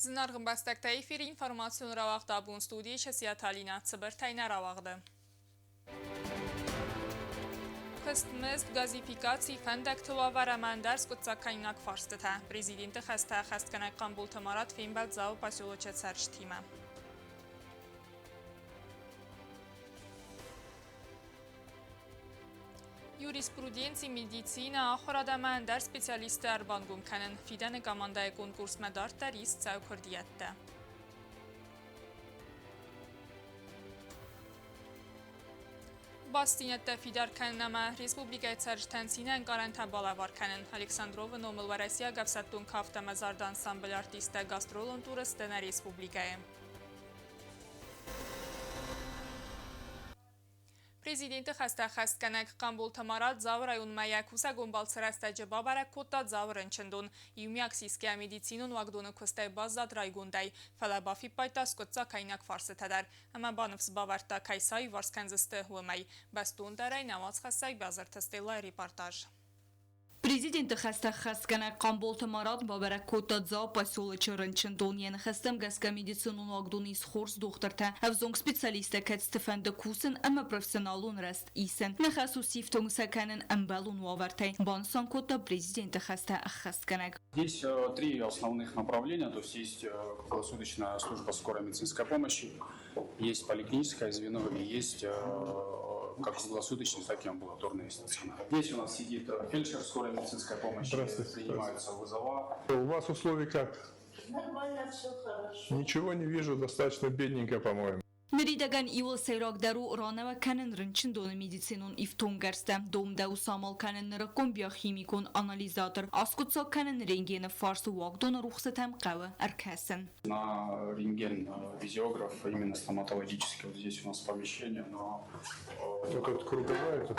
Зынаргъ ӕмбӕстӕгтӕ, эфиры информацион рауагъд абон студийы Часиаты Алинӕ цыбыртӕй нӕ рауагъды. Куыстмызд, газификаци, фӕндӕгты уавӕр ӕмӕ ӕндӕр скъуыддзагкӕнинаг фарстытӕ. Президенты хӕстӕ ӕххӕстгӕнӕг Хъамболты Марат фембӕлд Дзауы поселочы цӕрджытимӕ. Юриспруденци, медицинӕ, ахуырад ӕмӕ ӕндӕр специалистты ӕрбангом кӕнын. Фидӕны командӕйы конкурсмӕ дарддӕр ист цӕуы куырдиӕттӕ. Бастдзинӕдтӕ фидар кӕнын ӕмӕ республикӕйы цӕрджытӕн цинӕнкъарӕнтӕ балӕвар кӕнын. Александровы номыл уӕрӕсейаг ӕфсӕддон кафт ӕмӕ зарды ансамблы артисттӕ гастролон туры сты нӕ республикӕйы. Президенты хӕстӕ ӕххӕстгӕнӕг Хъамболты Марат Дзауы районмӕ йӕ кусӕгон балцы рӕстӕджы бабӕрӕг кодта Дзауы рынчындон. Иумиаг сисгӕ медицинон уагдоны куыстӕй баззад райгондӕй, фӕлӕ бафиппайдта скъуыддзагкӕнинаг фарстытӕ дӕр ӕмӕ баныфс бавӕрдта, кӕй сӕ иуварс кӕндзысты, уымӕй. Бӕстондӕрӕй нӕ уацхӕссӕг Бязырты Стеллайы репортаж. Президенты хӕстӕ ӕххӕстгӕнӕг Хъамболты Марат бабӕрӕг кодта Дзауы поселочы рынчындон. Йӕ ныхӕстӕм гӕсгӕ медицинон уагдоны ис хорз дохтыртӕ, ӕвзонг специалисттӕ кӕцыты фӕнды кусын ӕмӕ профессионалон рӕзт исын. Ныхас у сифтонг сӕ кӕнын ӕмбӕлон уавӕртӕй, банысан кодта президенты хӕстӕ ӕххӕстгӕнӕг. Здесь три основных направления. То есть есть круглосуточная служба скорой медицинской помощи, есть поликлиническое звено и есть как круглосуточный, так и амбулаторный стационар. Здесь у нас сидит фельдшер скорой медицинской помощи, Здравствуйте. Принимаются вызова. У вас условия как? Нормально, все хорошо. Ничего не вижу, достаточно бедненько, по-моему. Ныридӕгӕн иууыл сӕйрагдӕр у ранӕуӕг кӕнын рынчындоны медицинон ифтонггӕрзтӕ, домдӕуы самал кӕнын нырыккон биохимикон анализатор, аскъуыддзаг кӕнын рентгены фарсы уагдоны рухсытӕм хъӕуы ӕркӕсын. На рентген-визиограф, именно стоматологический, вот здесь у нас помещение, но... Вот это круговая? Это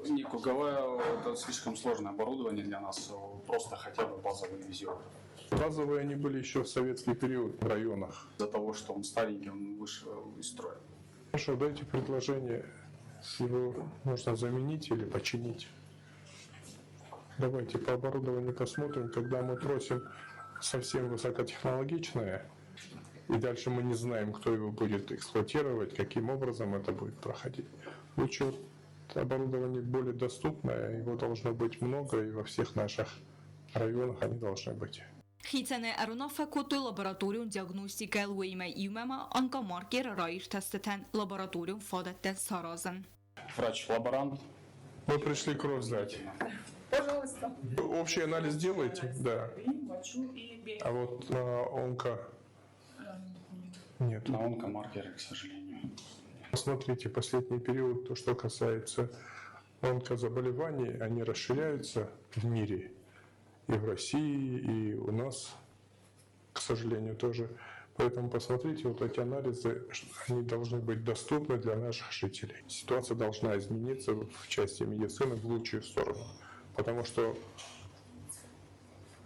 Не круговая, это слишком сложное оборудование для нас, просто хотя бы базовый визиограф. Базовые они были еще в советский период в районах. Из-за того, что он старенький, он вышел из строя. Хорошо, дайте предложение, его можно заменить или починить. Давайте по оборудованию посмотрим, когда мы просим совсем высокотехнологичное, и дальше мы не знаем, кто его будет эксплуатировать, каким образом это будет проходить. Лучше вот оборудование более доступное, его должно быть много, и во всех наших районах они должны быть. Хицӕнӕй ӕруынаффӕ кодтой лабораторион диагностикӕйыл, уыимӕ иумӕ ма онкомаркер раиртӕстытӕн лабораторион фадӕттӕ саразын. Врач-лаборант. Мы пришли кровь сдать. Пожалуйста. Общий анализ делаете? Да. И мочу, и бей. А вот на онко нет. На онкомаркеры, к сожалению. Посмотрите, последний период, то, что касается онкозаболеваний, они расширяются в мире. И в России, и у нас, к сожалению, тоже. Поэтому посмотрите, вот эти анализы, они должны быть доступны для наших жителей. Ситуация должна измениться в части медицины в лучшую сторону. Потому что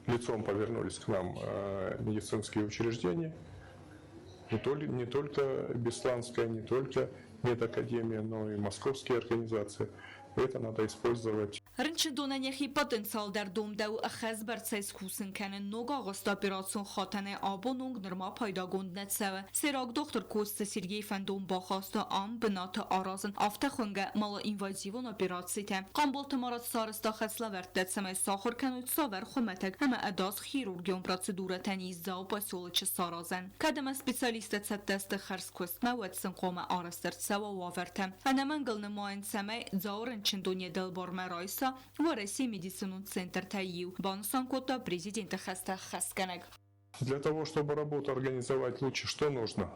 лицом повернулись к нам медицинские учреждения, не только Бесланская, не только медакадемия, но и московские организации. Это надо использовать. Рынчындонӕн йӕхи потенциал дӕр домдӕуы ӕххӕстбӕрцӕй скусын кӕнын. Ног агъуысты операцион хатӕнӕй абон онг нырма пайдагонд нӕ цӕуы. Сӕйраг дохтыр Коцты Сергей фӕндон бахаста ам бынаты аразын афтӕ хуынгӕ малоинвазивон операцитӕ. Хъамболты Марат сарӕзта хӕслӕвӕрдтӕ, цӕмӕй сахуыр кӕной цавӕр хуымӕтӕг ӕмӕ ӕдас хирургион процедурӕтӕн ис Дзауы поселочы саразӕн. Кӕд ӕмӕ специалисттӕ цӕттӕ сты хӕрзкуыстмӕ, уӕд сын хъуамӕ арӕзт ӕрцӕуа уавӕртӕ. Ӕнӕмӕнгыл нымайын, цӕмӕй Дзауы рынчындон йӕ дӕлбармӕ райса Уӕрӕсейы медицинон центртӕй иу, банысан кодта президенты хӕстӕ ӕххӕстгӕнӕг. Для того, чтобы работу организовать лучше, что нужно?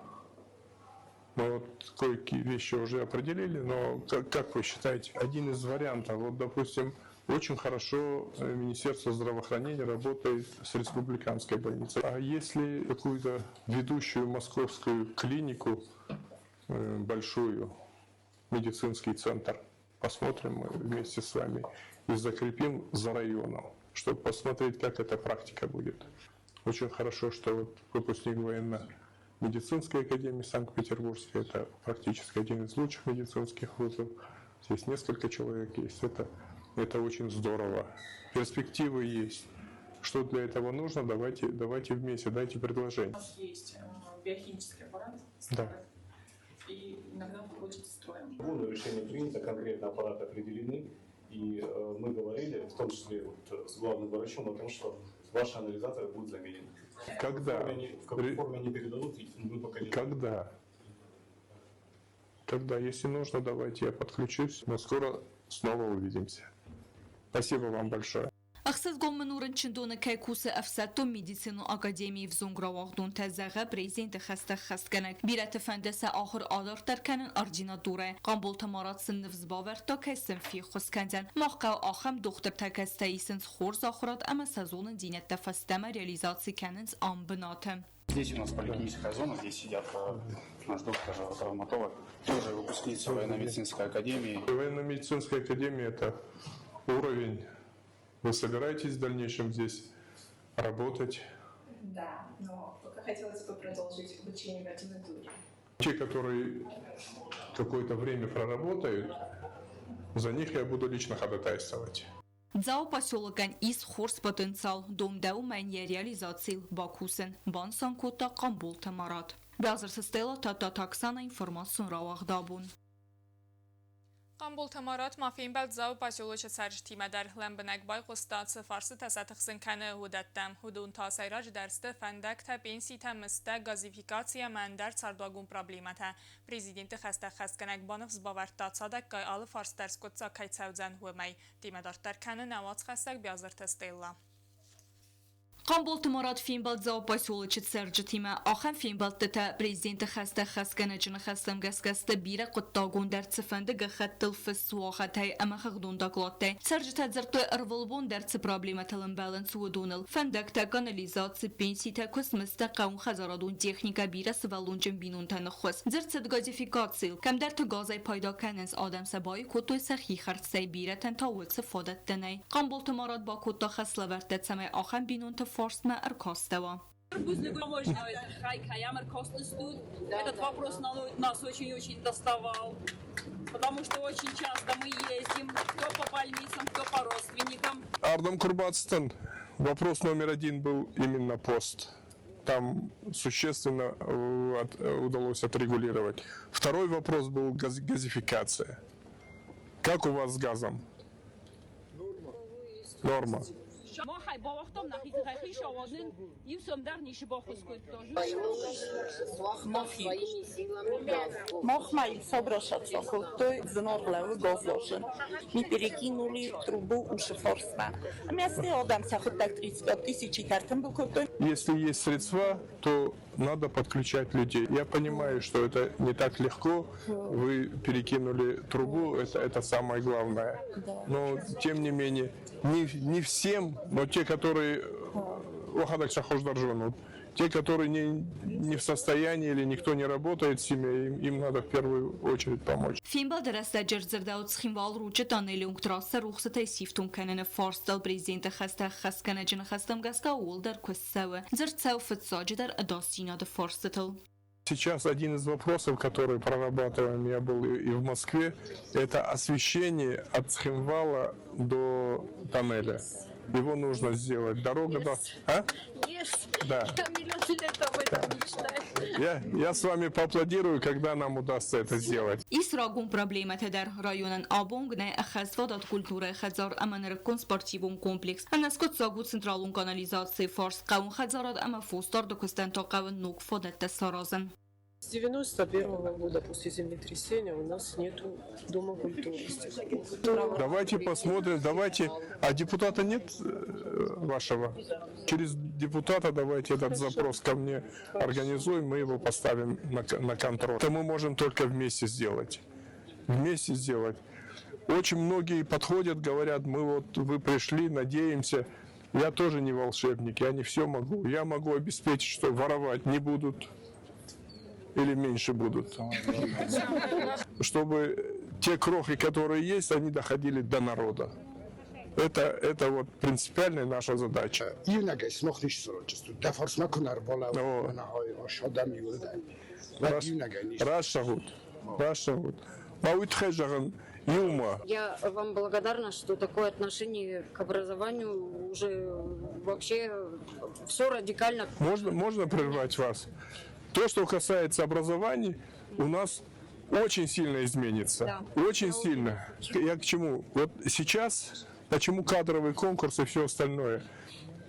Мы вот кое-какие вещи уже определили, но как вы считаете, один из вариантов, вот, допустим, очень хорошо Министерство здравоохранения работает с республиканской больницей. А если какую-то ведущую московскую клинику, большую, медицинский центр, посмотрим мы вместе с вами и закрепим за районом, чтобы посмотреть, как эта практика будет. Очень хорошо, что вот выпускник военно-медицинской академии Санкт-Петербургской, это практически один из лучших медицинских вузов. Здесь несколько человек есть, это очень здорово. Перспективы есть. Что для этого нужно, давайте, давайте вместе, дайте предложение. У нас есть биохимический аппарат, Да. и иногда выходит из строя. Было решение принято, конкретно аппараты определены. И мы говорили, в том числе вот, с главным врачом, о том, что ваши анализаторы будут заменены. Когда? В какой форме они передадут, мы пока не знаем. Когда? Когда, если нужно, давайте я подключусь. Но скоро снова увидимся. Спасибо вам большое. Ӕхсызгон мын у рынчындоны кӕй кусы ӕфсӕддон медицинон академийы взонг рауагъдонтӕ, зӕгъы президенты хӕстӕ ӕххӕстгӕнӕг. Бирӕты фӕнды сӕ ахуыр адарддӕр кӕнын ординатурӕйы. Хъамболты Марат сын ныфс бавӕрдта, кӕй сын феххуыс кӕндзӕн. Мах хъӕуы ахӕм дохтыртӕ, кӕцытӕ исынц хорз ахуырад ӕмӕ сӕ зонындзинӕдтӕ фӕстӕмӕ реализаци кӕнынц ам бынаты. Здесь у нас поликлиническая зона, здесь сидят наш доктор-травматолог, тоже выпускница военно-медицинской академии. Военно-медицинская академия – это уровень. Вы собираетесь в дальнейшем здесь работать? Да, но пока хотелось бы продолжить обучение в ординатуре. Те, которые какое-то время проработают, за них я буду лично ходатайствовать. Дзауы поселокӕн ис хорз потенциал, домдӕуы мӕн йӕ реализацийыл бакусын, банысан кодта Хъамболты Марат. Биазырты Стелла, Тадтаты Оксана, информацион рауагъд Абон. Хъамболты Марат ма фембӕлд Дзауы поселочы цӕрджытимӕ дӕр. Лӕмбынӕг байхъуыста, цы фарстытӕ сӕ тыхсын кӕны, уыдӕттӕм. Уыдон та сӕйраджыдӕр сты фӕндӕгтӕ, пенситӕ, мыздтӕ, газификаци ӕмӕ ӕндӕр цардуагон проблемӕтӕ. Президенты хӕстӕ ӕххӕстгӕнӕг баныфс бавӕрдта, цадӕггай алы фарст дӕр скъуыддзаг кӕй цӕудзӕн, уымӕй. Темӕ дарддӕр кӕны нӕ уацхӕссӕг Биазырты Стелла. Хъамболты Марат фембӕлд Дзауы поселочы цӕрджытимӕ. Ахӕм фембӕлдтытӕ президенты хӕстӕ ӕххӕстгӕнӕджы ныхӕстӕм гӕсгӕ сты бирӕ хъуыддагондӕр цыфӕнды гӕххӕттыл фыст суагъӕтӕй ӕмӕ хыгъдон докладтӕй. Цӕрджытӕ дзырдтой, ӕрвылбон дӕр цы проблемӕтыл ӕмбӕлынц, уыдоныл. Фӕндӕгтӕ, канализаци, пенситӕ, куыстмыздтӕ, хъӕууонхӕдзарадон техникӕ, бирӕсывӕллонджын бинонтӕн ӕххуыс. Дзырд цыд газификацийыл. Кӕмдӕрты газӕй пайда кӕнынц, адӕм сӕ баиу кодтой сӕхи хӕрдзтӕй, бирӕтӕн та уыцы фадӕттӕ нӕй. Хъамболты Марат бакодта хӕслӕвӕрдтӕ, цӕмӕй ахӕм бинонты фарстмӕ ӕркастӕуа. Этот вопрос нас очень-очень доставал, потому что очень часто мы ездим, кто по больницам, кто по родственникам. Ардӕм куы рбацыдтӕн, вопрос номер один был именно пост. Там существенно удалось отрегулировать. Второй вопрос был газификация. Как у вас с газом? Норма. Махӕй бауагътам нӕхи тыххӕй хицауад нын иу сом дӕр ницы баххуыс кодта. Махмӕ сабрашаться кодтой зынаргъ лӕууы газласын. Мы перекинули трубу ушы фарсмӕ. Ӕмӕ сӕ адӕм сӕхуыдтӕг 35 тысячи ӕртымбыл кодтой. Если есть средства, то надо подключать людей. Я понимаю, что это не так легко. Вы перекинули трубу, это самое главное. Но, тем не менее, не всем, но те, которые уӕхӕдӕг сӕ хуыздӕр зонут, те, которые не в состоянии или никто не работает в семье, им надо в первую очередь помочь. Фембӕлды рӕстӕджы ӕрдзырдӕуыд Цхинвал-Ручъы тъанелы онг трассӕ рухсытӕй сифтонг кӕныны фарстыл президенты хӕстӕ ӕххӕстгӕнӕджы ныхӕстӕм гӕсгӕ ууыл дӕр куыст цӕуы. Дзырд цӕуы фыццаджыдӕр ӕдасдзинады фарстытыл. Сейчас один из вопросов, который прорабатываем, я был и в Москве, это освещение от Цхинвала до тоннеля. Его нужно сделать. Дорога... Yes. А? Yes. Да. Я миллион лет об этом мечтаю. Я с вами поаплодирую, когда нам удастся это сделать. Ис рагон проблемӕтӕ дӕр. Районӕн абон нӕй ӕххӕствадат культурӕйы хӕдзар ӕмӕ нырыккон спортивон комплекс. Ӕнӕскъуыддзаг у централон канализацийы фарст. Хъӕуон хӕдзарад ӕмӕ фосдарды куыстӕн та хъӕуы ног фадӕттӕ саразын. С 91 года после землетрясения у нас нету Дома культуры. Давайте посмотрим, давайте. А депутата нет вашего? Через депутата давайте этот запрос ко мне организуем, мы его поставим на контроль. Это мы можем только вместе сделать. Вместе сделать. Очень многие подходят, говорят, мы вот, вы пришли, надеемся. Я тоже не волшебник, я не все могу. Я могу обеспечить, что воровать не будут или меньше будут. Чтобы те крохи, которые есть, они доходили до народа. Это вот принципиальная наша задача. Иунӕгӕй сымах ницы саразджыстут. Дӕ фарсмӕ куы нӕ ӕрбалӕууой, мӕнӕ ас адӕм иууылдӕр, уӕд иунӕгӕй ницы. Раст зӕгъут, раст зӕгъут. Ма уый тыххӕй зӕгъын, Иумӕ. Я вам благодарна, что такое отношение к образованию уже вообще все радикально. Можно прервать вас? То, что касается образования, у нас очень сильно изменится. Да. Очень сильно. Я к чему? Вот сейчас, почему кадровый конкурс и все остальное?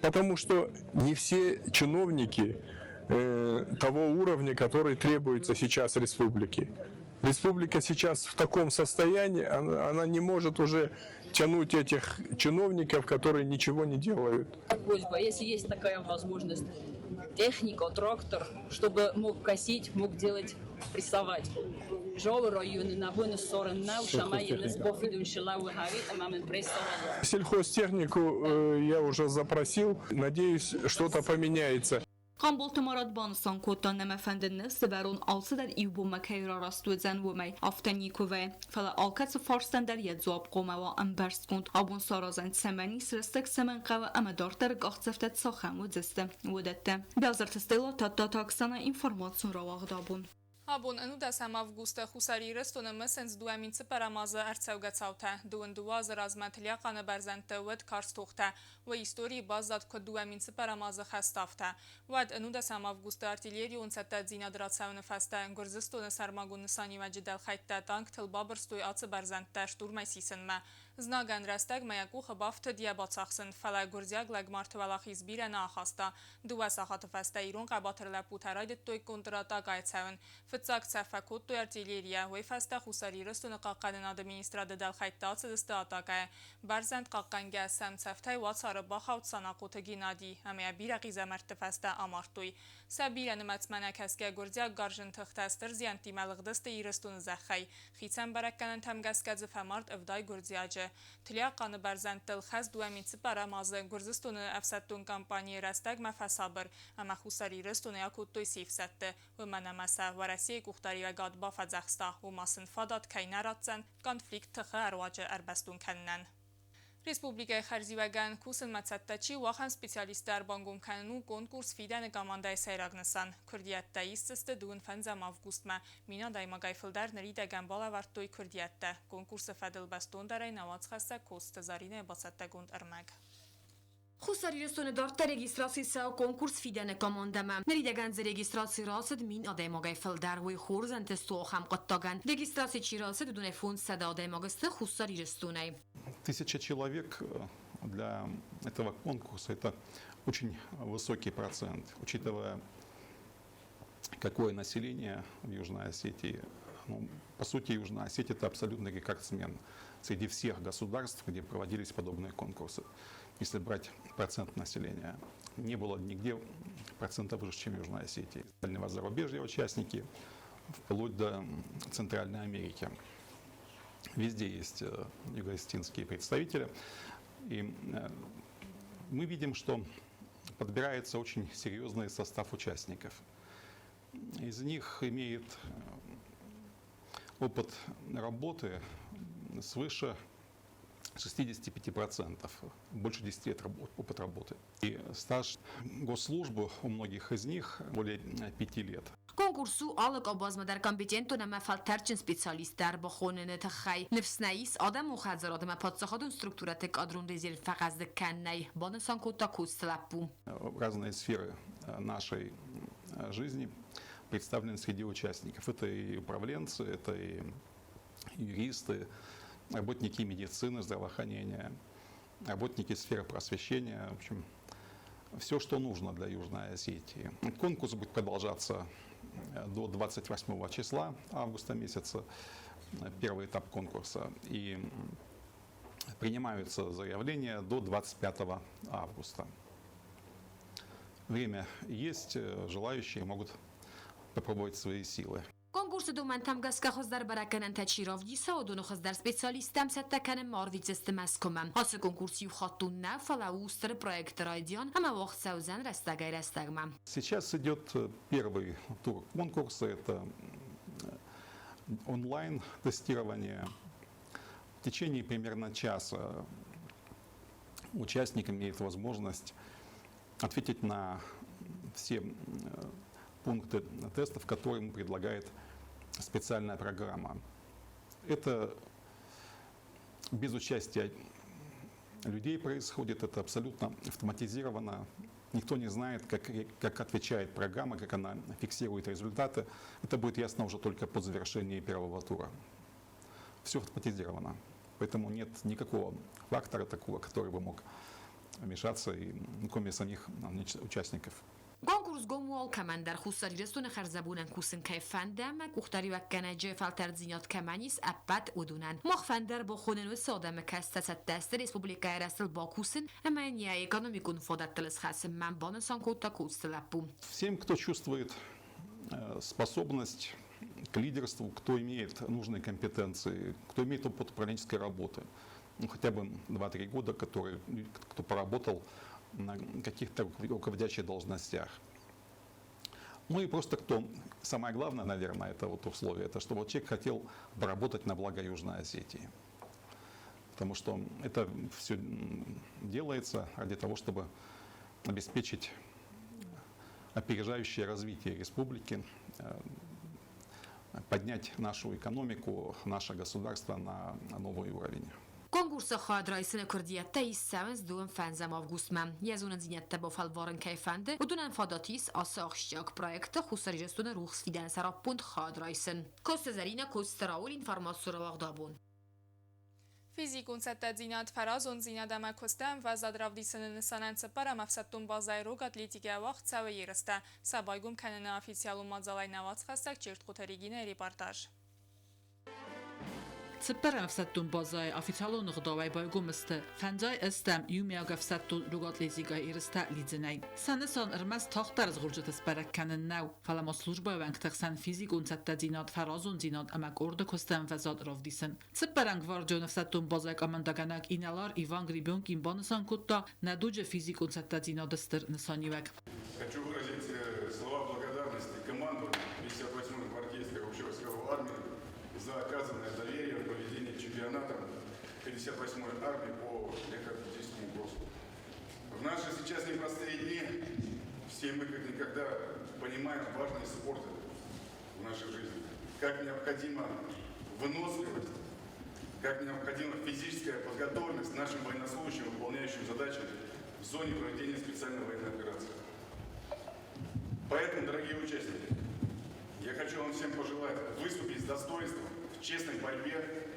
Потому что не все чиновники того уровня, который требуется сейчас республике. Республика сейчас в таком состоянии, она не может уже тянуть этих чиновников, которые ничего не делают. Просьба, если есть такая возможность, техника, трактор, чтобы мог косить, мог делать, прессовать. Джауы районы на вынос Сельхозтехнику я уже запросил. Надеюсь, что-то поменяется. Хъамболты Марат банысан кодта, нӕ мӕ фӕнды ныфс сӕвӕрон, алцыдӕр иу бонмӕ кӕй рараст уыдзӕн, уымӕй. Афтӕ никуы вӕййы. Фӕлӕ алкӕцы фарстӕн дӕр йӕ дзуапп хъуамӕ уа ӕмбӕрстгонд. Абон саразӕн цӕмӕн ис, рӕстӕг цӕмӕн хъӕуы ӕмӕ дарддӕры къахдзӕфтӕ цахӕм уыдзысты, уыдӕттӕ. Бязырты Стелла, Тадтаты Оксана, информацион рауагъд Абон. Абон 19-ӕм августы Хуссар Ирыстоны мысынц 2004-ӕм азы ӕрцӕугӕ цаутӕ. 22 азы размӕ Тлиахъаны бӕрзӕндты уыд карз тохтӕ. Уый историйы баззад куыд 2004-ӕм азы хӕсты афтӕ. Уӕд 19-ӕм августы артиллерион цӕттӕдзинад рацӕуыны фӕстӕ Гуырдзыстоны сӕрмагонд нысаниуӕджы дӕлхӕйттӕ танктыл бабырстой ацы бӕрзӕндтӕ штурмӕй сисынмӕ. Знагӕн рӕстӕгмӕ йӕ къухы бафтыд йӕ бацахсын, фӕлӕ гуырдзиаг лӕгмарты уӕлахиз бирӕ нӕ ахаста. 2 сахаты фӕстӕ ирон хъӕбатыр лӕппутӕ райдыдтой контратакӕйы цӕуын. Фыццаг цӕф фӕкодтой артиллерийӕ, уый фӕстӕ Хуссар Ирыстоны хъахъхъӕнынады министрады дӕлхӕйттӕ ацыдысты атакӕйы. Бӕрзӕнд хъахъхъӕнгӕ сӕм цӕфтӕй уацары бахауд Санахъоты Геннадий ӕмӕ йӕ бирӕ хъизӕмӕртты фӕстӕ амардтой. Сӕ бирӕ нымӕцмӕ нӕкӕсгӕ гуырдзиаг гарзджын тыхтӕ стыр зиӕнттимӕ лыгъдысты Ирыстоны зӕххӕй. Хицӕн бӕрӕггӕнӕнтӕм гӕсгӕ дзы фӕмард 70 гуырдзиаджы. Тлиахъаны бӕрзӕндтыл хӕст 2004-ӕм азы Гуырдзыстоны ӕфсӕддон кампанийы рӕстӕгмӕ фӕсабыр ӕмӕ Хуссар Ирыстонӕй акодтой се фсӕдты. Уымӕн ӕмӕ сӕ Уӕрӕсейы къухдариуӕгад бафӕдзӕхста, ома сын фадат кӕй нӕ ратдзӕн конфликт тыхы ӕруаджы ӕрбӕстон кӕнынӕн. Республикӕйы хӕрзиуӕгӕн кусынмӕ цӕттӕ чи у, ахӕм специалистты ӕрбангом кӕнын у конкурс «Фидӕны командӕйы» сӕйраг нысан. Куырдиӕттӕ исдзысты 25 августмӕ. 1000 адӕймагӕй фылдӕр ныридӕгӕн балӕвӕрдтой куырдиӕттӕ. Конкурсы фӕдыл бӕстондӕрӕй нӕ уацхӕссӕг Коцты Заринӕйы бацӕттӕгонд ӕрмӕг. Хуссар Ирыстоны дарддӕр регистраци цӕуы конкурс «Фидӕны командӕмӕ». Ныридӕгӕн дзы регистраци рацыд 1000 адӕймагӕй фылдӕр. Уый хорз ӕнтыст у ахӕм хъуыддагӕн. Регистраци чи рацыд, уыдонӕй 500 адӕймаг сты Хуссар Ирыстонӕй. 1000 человек для этого конкурса – это очень высокий процент, учитывая, какое население в Южной Осетии. Ну, по сути, Южная Осетия – это абсолютный рекордсмен среди всех государств, где проводились подобные конкурсы. Если брать процент населения, не было нигде процента выше, чем в Южной Осетии. Дальнего зарубежья участники, вплоть до Центральной Америки. Везде есть юго-осетинские представители. И мы видим, что подбирается очень серьезный состав участников. Из них имеет опыт работы свыше 65%, больше 10 лет опыт работы. И стаж госслужбы у многих из них более 5 лет. Конкурс у алы къабазмӕ дӕр компетентон ӕмӕ фӕлтӕрдджын специалисттӕ ӕрбахоныны тыххӕй. Ныфс нӕ ис, адӕмон хӕдзарад ӕмӕ паддзахадон структурӕты кадрон резерв фӕхъӕздыг кӕнынӕй, банысан кодта Коцты лӕппу. Разные сферы нашей жизни представлены среди участников. Это и управленцы, это и юристы, работники медицины, здравоохранения, работники сферы просвещения. В общем, все, что нужно для Южной Осетии. Конкурс будет продолжаться до 28 числа августа месяца, первый этап конкурса. И принимаются заявления до 25 августа. Время есть, желающие могут попробовать свои силы. Конкурсы домӕнтӕм гӕсгӕ хуыздӕр бӕрӕггӕнӕнтӕ чи равдиса, уыдоны хуыздӕр специалисттӕм цӕттӕ кӕнынмӕ арвитдзысты Мӕскуымӕ. Ацы конкурс иухаттон нӕ, фӕлӕ у стыр проекты райдиан ӕмӕ уагъд цӕудзӕн рӕстӕгӕй-рӕстӕгмӕ. Сейчас идет первый тур конкурса, это онлайн-тестирование. В течение примерно часа участник имеет возможность ответить на все пункты тестов, которые ему предлагает специальная программа. Это без участия людей происходит, это абсолютно автоматизировано. Никто не знает, как отвечает программа, как она фиксирует результаты. Это будет ясно уже только по завершении первого тура. Все автоматизировано. Поэтому нет никакого фактора такого, который бы мог вмешаться, и, кроме самих участников. Конкурс гом у алкӕмӕн дӕр Хуссар Ирыстоны хӕрзӕбонӕн кусын кӕй фӕнды ӕмӕ къухдариуӕггӕнӕджы фӕлтӕрддзинад кӕмӕн ис, ӕппӕт уыдонӕн. Мах фӕнды ӕрбахонын уыцы адӕмы, кӕцытӕ цӕттӕ сты республикӕйы рӕзтыл бакусын ӕмӕ йын йӕ экономикон фадӕттыл схӕцынмӕ, банысан кодта Коцты лӕппу. Всем, кто чувствует способность к лидерству, кто имеет нужные компетенции, кто имеет опыт управленческой работы, ну, хотя бы 2-3 года, кто поработал на каких-то руководящих должностях. Ну и просто кто, самое главное, наверное, это вот условие, это чтобы человек хотел поработать на благо Южной Осетии. Потому что это все делается ради того, чтобы обеспечить опережающее развитие республики, поднять нашу экономику, наше государство на новый уровень. Конкурсы хайад райсыны куырдиӕттӕ ист цӕуынц 25 августмӕ. Йӕ зонындзинӕдтӕ бафӕлварын кӕй фӕнды, уыдонӕн фадат ис ацы ахсджиаг проекты Хуссар Ирыстоны рухс фидӕны сӕраппонд хайад райсын. Коцты Зӕринӕ, Коцты Рауль, информацион рауагъд Абон. Физикон цӕттӕдзинад, фӕразондзинад ӕмӕ куысты ӕмвӕзад равдисыны нысанӕн цыппӕрӕм ӕфсӕддон базӕйы рог атлетикӕйӕ уагъд цӕуы ерыстӕ. Сӕ байгом кӕныны официалон мадзалӕй нӕ уацхӕссӕг Чертхъоты Регинӕйы репортаж. Цыппӕрӕм ӕфсӕддон базӕйы официалон ӕгъдауӕй байгом сты 50 иумиаг ӕфсӕддон рог атлетикӕйы ерыстӕ лидзынӕй. Сӕ нысан ӕрмӕст тагъддӕр згъорджыты сбӕрӕг кӕнын нӕу, фӕлӕ ма службӕйы уӕнгты хсӕн физикон цӕттӕдзинад, фӕразондзинад ӕмӕ къорды куысты ӕмвӕзад равдисын. Цыппӕрӕм гвардион ӕфсӕддон базӕйы командӕгӕнӕг инӕлар Иван Гребенкин банысан кодта нӕ дуджы физикон цӕттӕдзинады стыр нысаниуӕг. Хочу выразить слова благодарности командованию 58-й гвардейской общевойсковой армии за оказанное доверие в проведении чемпионата 58-й армии по легкоатлетическому кроссу. В наши сейчас непростые дни все мы как никогда понимаем важность спорта в нашей жизни, как необходима выносливость, как необходима физическая подготовленность нашим военнослужащим, выполняющим задачи в зоне проведения специальной военной операции. Поэтому, дорогие участники, я хочу вам всем пожелать выступить с достоинством в честной борьбе,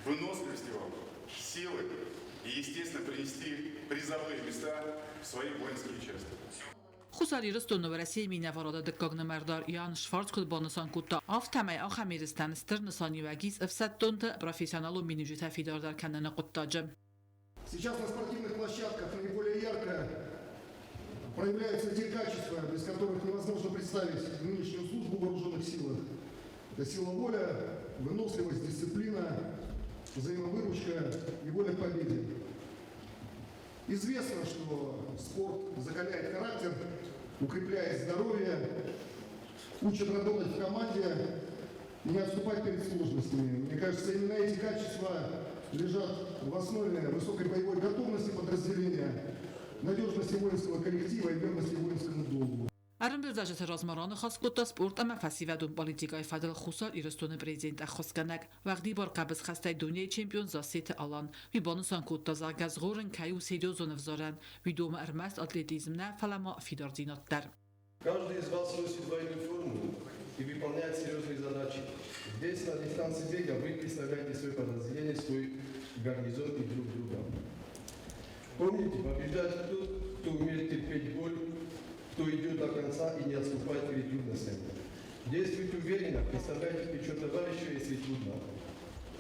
выносливости вам, силы и, естественно, принести призовые места в свои воинские части. Хуссар Ирыстоны Уӕрӕсейы минӕварады дыккаг нымӕрдар Ян Шварц куыд банысан кодта, афтӕмӕй ахӕм ерыстӕн стыр нысаниуӕг ис ӕфсӕддонты профессионалон миниуджытӕ фидардӕр кӕныны хъуыддаджы. Сейчас на спортивных площадках наиболее ярко проявляются те качества, без которых невозможно представить нынешнюю службу в вооруженных силах. Это сила воли, выносливость, дисциплина, взаимовыручка и воля к победе. Известно, что спорт закаляет характер, укрепляет здоровье, учит работать в команде и не отступать перед сложностями. Мне кажется, именно эти качества лежат в основе высокой боевой готовности подразделения, надежности воинского коллектива и верности воинскому долгу. Ӕрӕмбырдуӕвджыты размӕ раныхас кодта спорт ӕмӕ фӕсивӕдон политикӕйы фӕдыл Хуссар Ирыстоны президент ӕххуысгӕнӕг, уӕгъдибар хъӕбысхӕстӕй дунейы чемпион Зассеты Алан. Уый банысан кодта, зӕгъгӕ, згъорын кӕй у серьезон ӕвзарӕн, уый домы ӕрмӕст атлетизм нӕ, фӕлӕ ма фидардзинад дӕр. Каждый из вас носит военную форму и выполняет серьезные задачи. Здесь, на дистанции бега, вы представляете свое подразделение, свой гарнизон и друг друга. Помните, побеждает тот, кто умеет терпеть боль, кто идет до конца и не отступает перед трудностями. Действуйте уверенно, представляйте плечо товарища, если трудно.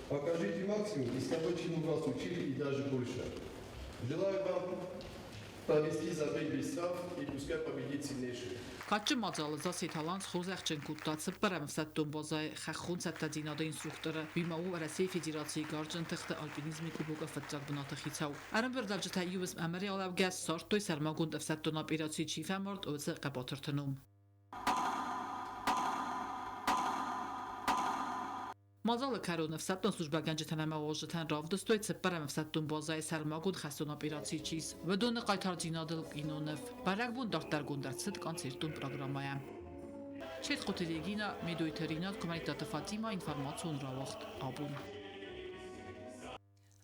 Покажите максимум из того, чему вас учили, и даже больше. Желаю вам провести забег без травм и пускай победит сильнейший. Кадджын мадзалы Зассеты Алан схорзӕхджын кодта цыппӕрӕм ӕфсӕддон базӕйы хӕххон цӕттӕдзинады инструкторы, уый ма у Уӕрӕсейы Федерацийы гарзджын тыхты альпинизмы кубокы фыццаг бынаты хицау. Ӕрӕмбырдуӕвджытӕ иу уысм ӕмырӕй алӕугӕ ссардтой сӕрмагонд ӕфсӕддон операцийы чи фӕмард, уыцы хъӕбатырты ном. Мадзалы кӕрон ӕфсӕддон службӕгӕнджытӕн ӕмӕ уазджытӕн равдыстой цыппӕрӕм ӕфсӕддон базӕйы сӕрмагонд хӕстон операцийы чи ис, уыдоны хъайтардзинадыл киноныв. Бӕрӕгбон дарддӕргонд ӕрцыд концертон программӕйӕ. Четхъуты Регина, Медойты Ринат, Куымӕридтаты Фатимӕ, информацион рауагъд Абон.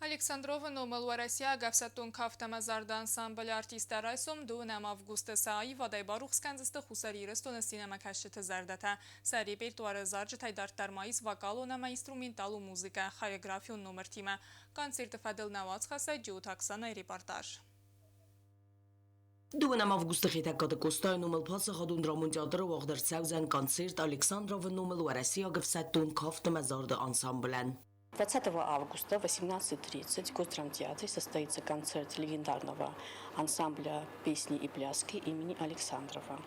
Александровы номыл уӕрӕсейаг ӕфсӕддон кафт ӕмӕ зарды ансамблы артисттӕ райсом дыууынӕм августы сӕ аивадӕй барухс кӕндзысты Хуссар Ирыстоны сценӕмӕкӕсджыты зӕрдӕтӕ. Сӕ репертуары зарджытӕй дарддӕр ма ис вокалон ӕмӕ инструменталон музыкӕ хореографион номыртимӕ. Концерты фӕдыл нӕ уацхӕссӕг Джиоты Оксанайы репортаж. Дыууынӕм августы Хетӕгкаты Къостайы номыл паддзахадон драмон театры уагъд ӕрцӕудзӕн концерт Александровы номыл уӕрӕсейаг ӕфсӕддон кафт ӕмӕ зарды ансамблӕн. 20 августа в 18:30 в Госдрамтеатре состоится концерт легендарного ансамбля песни и пляски имени Александрова.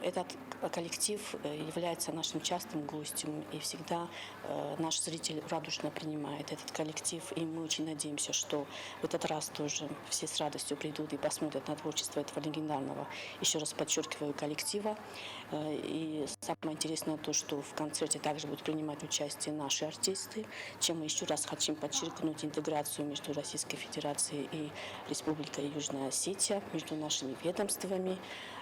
Этот коллектив является нашим частым гостем, и всегда наш зритель радушно принимает этот коллектив. И мы очень надеемся, что в этот раз тоже все с радостью придут и посмотрят на творчество этого легендарного, еще раз подчеркиваю, коллектива. И самое интересное то, что в концерте также будут принимать участие наши артисты, чем мы еще раз хотим подчеркнуть интеграцию между Российской Федерацией и Республикой Южная Осетия, между нашими ведомствами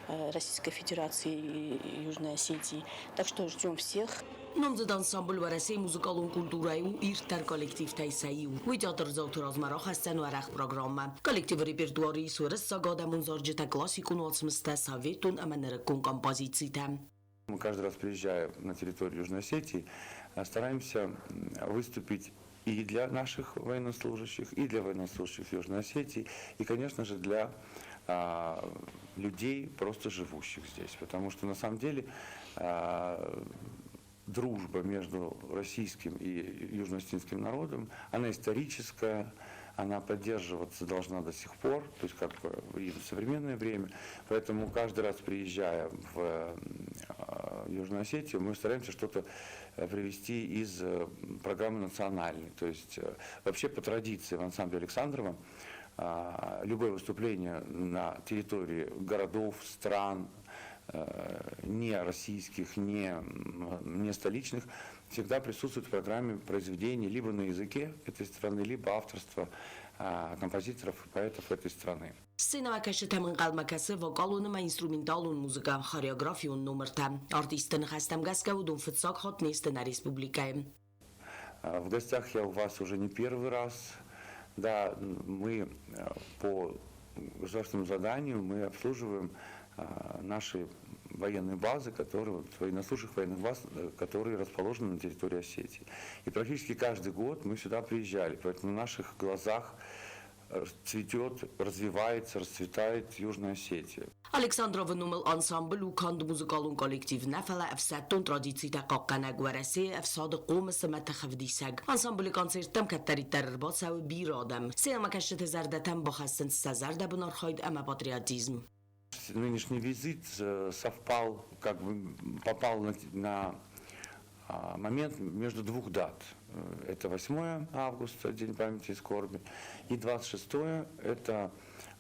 Российской Федерации и Южной Осетии. Так что ждем всех. Номдзыд ансамбль Уӕрӕсейы музыкалон культурӕйы у ирддӕр коллективтӕй сӕ иу. Уый театрдзауты размӕ рахӕсдзӕн уӕрӕх программӕ. Коллективы репертуары ис уырыссаг адӕмон зарджытӕ, классикон уацмыстӕ, советон ӕмӕ нырыккон композицитӕ. Мы каждый раз, приезжая на территорию Южной Осетии, стараемся выступить и для наших военнослужащих, и для военнослужащих Южной Осетии, и, конечно же, для людей, просто живущих здесь. Потому что, на самом деле, дружба между российским и южноосетинским народом, она историческая, она поддерживаться должна до сих пор, то есть как бы и в современное время. Поэтому каждый раз, приезжая в Южную Осетию, мы стараемся что-то привезти из программы национальной. То есть вообще по традиции в ансамбле Александрова любое выступление на территории городов, стран, не российских, не столичных, всегда присутствует в программе произведений либо на языке этой страны, либо авторства композиторов и поэтов этой страны. Сценӕмӕкӕсджытӕм ӕнхъӕлмӕ кӕсы вокалон ӕмӕ инструменталон музыкӕ, хореографион номыртӕ. Артистты ныхӕстӕм гӕсгӕ уыдон фыццаг хатт не сты нӕ республикӕйы. В гостях я у вас уже не первый раз. Да, мы по государственному заданию мы обслуживаем наши военные базы, которые, вот, военнослужащих военных баз, которые расположены на территории Осетии. И практически каждый год мы сюда приезжали, поэтому на наших глазах цветет, развивается, расцветает Южная Осетия. Александровы номыл ансамбль у канд музыкалон коллектив нӕ, фӕлӕ ӕфсӕддон традицитӕ хъахъхъӕнӕг Уӕрӕсейы ӕфсады хъомыс ӕмӕ тыхӕвдисӕг. Ансамблы концерттӕм кӕддӕриддӕр ӕрбацӕуы бирӕ адӕм. Сценӕмӕкӕсджыты зӕрдӕтӕм бахӕссынц сӕ зӕрдӕбын архайд ӕмӕ патриотизм. Нынешний визит совпал, как бы попал на момент между двух дат. Это 8 августа, День памяти и скорби, и 26 это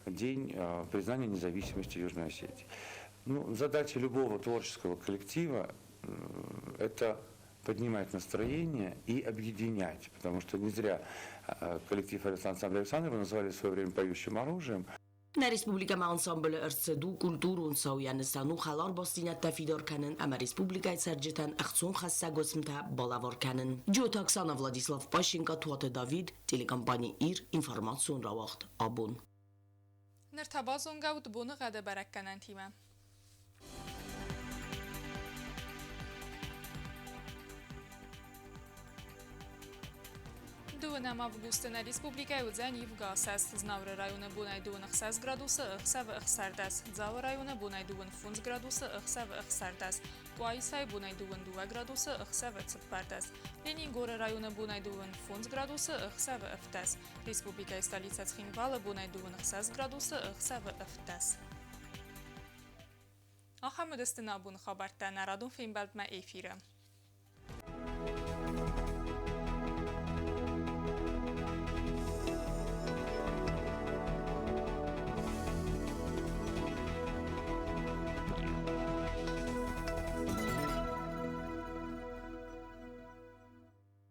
день признания независимости Южной Осетии. Ну, задача любого творческого коллектива – это поднимать настроение и объединять, потому что не зря коллектив ансамбля Александрова назвали в свое время поющим оружием. Нӕ республикӕмӕ ансамблы ӕрцыд у культурон цау, йӕ нысан у хӕлар бастдзинӕдтӕ фидар кӕнын ӕмӕ республикӕйы цӕрджытӕн ӕхцонхӕссӕг уысмтӕ балӕвар кӕнын. Джиоты Оксана, Владислав Пащенко, Туаты Давид, телекомпани Ир, информацион рауагъд Абон. Ныр та базонгӕ ут боныгъӕды бӕрӕггӕнӕнтимӕ. Дыууынӕм августы нӕ республикӕйы уыдзӕн ивгӕ асӕст. Знауыры районы бонӕй 26 градусы, ӕхсӕвы 16. Дзауы районы бонӕй 25 градусы, ӕхсӕвы 16. Къуаисайы бонӕй 22 градусы, ӕхсӕвы 14. Ленингоры районы бонӕй 25 градусы, ӕхсӕвы 17. Республикӕйы столицӕ Цхинвалы бонӕй 26 градусы, ӕхсӕвы 17. Ахӕм уыдысты нӕ абоны хабӕрттӕ нӕ радон фембӕлдмӕ эфиры.